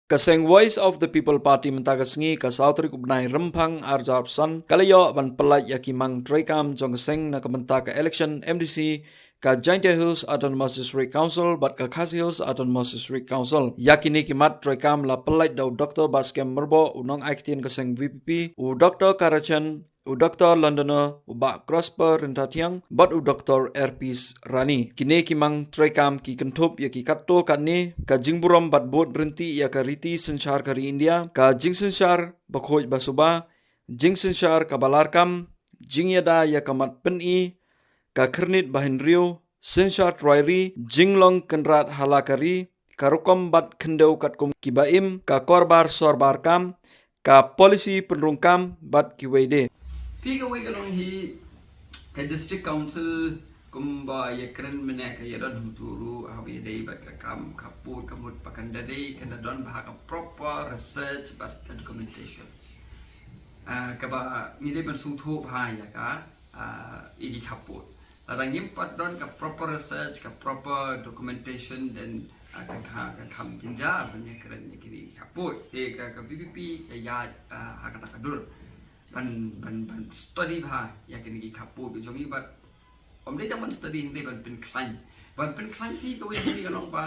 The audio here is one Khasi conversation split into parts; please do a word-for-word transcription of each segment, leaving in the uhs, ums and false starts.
Ka seng Voice of the People Party mynta ka sngi ka saw tarik u bnai Rymphang arhajar arphew san ka la ïoh ban pyllait ïa ki mang treikam jong ka seng na ka bynta ka election M D C ka Jaintia Hills Autonomous District Council bad ka Khasi Hills Autonomous District Council. Ïa kine ki mat treikam la pyllait da u Doctor Baskem Myrboh, u nongai ktien ka seng V P P, u Doctor Karachen, u Doctor Londoner, u Bah Prosper Ryntathiang bad u Doctor Erpis Rani. Kine ki mang treikam ki kynthup ïa ki katto katne ka jingburom bad bud ryntih ïa ka riti synshar ka ri India, ka jingsynshar bakhuid basuba, jingsynshar kaba larkam, jingïada ïa ka mat pyni, ka khyrnit bahynriew, synshar trai ri, jinglong kynrad ha la ka ri, ka rukom bat khyndew katkum kiba im, ka korbar sorbar kam, ka polisi pynrung kam bad kiwei de. Phi kawei ka long hi ka District Council kumba ïakren mynne ka ïadon hangtu ruh haba ïadei bad ka kam khappud ka mut ba kan da dei kan da don bha ka proper research bad ka documentation. Ah, kaba ngi dei ban sngewthuh bha ïa ka, ah, ïa ki khappud. Lada ngim pat don ka proper research, ka proper documentation, then, ah, kan kha, kan kham jynjar ban ïakren ïa kine ki khappud. Te ka, ka V P P ka ïaid, ah, ha kata ka dur ban, ban, ban study bha ïa kine ki khappud jong ngi bad ym dei tang ban study, dei ban pynkhlaiñ. Ban pynkhlaiñ phi kawei phi ka long ba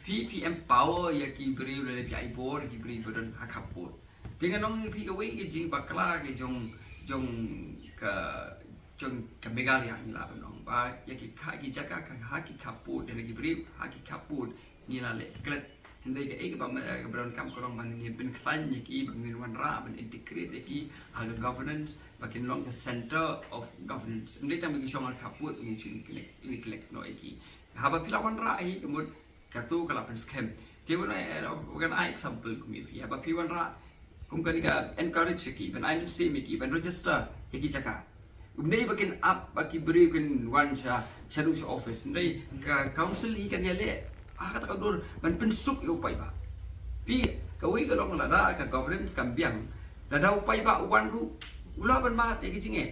phi, phi empower ïa ki briew lane phi ai bor ïa ki briew ba don ha khappud. Te nga ong ïa phi kawei ka jingbakla ka jong, jong ka, jong ka Meghalaya ngi lah ban ong ba ïa ki kha, ki jaka ka ha ki khappud, da ki briew ha ki khappud ngi la leh klet. Hynrei kaei kaba me, kaba donkam ka long ban ngin pynkhlaiñ ïa ki, ba ngin wanrah ban integrate ïa ki ha ka governance ba kin long ka center of governance. Ym dei tang ba ki shong ha khappud ngin shu neglect, neglect noh ïa ki. Haba phi la wanrah hi ka mut katu ka la pynskhem. Te wan ai, eh, wan ai example kum ïa phi. Haba phi wanrah kum kane ka encourage ïa ki ban ai mynsiem ïa ki ban register ïa ki jaka. Ym dei ba kin ap ba ki briew kin wan sha, shaduh sha office. Ym dei, ka council hi kan ïaleh ha kata ka dur ban pynsuk ïa u paidbah. Phi kawei ka long lada ka governance kam biang, lada u paidbah u wan ruh u lah ban mad ïa ki jingeh.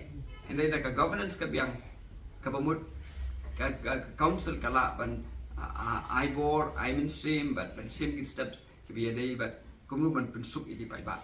Hynrei da ka governance ka biang, kaba mut ka, ka, ka council ka lah ban, a, a, ai bor, ai mynsiem, ban, ban shim ki steps kiba ïadei bad kumno ban pynsuk ïa ki paidbah.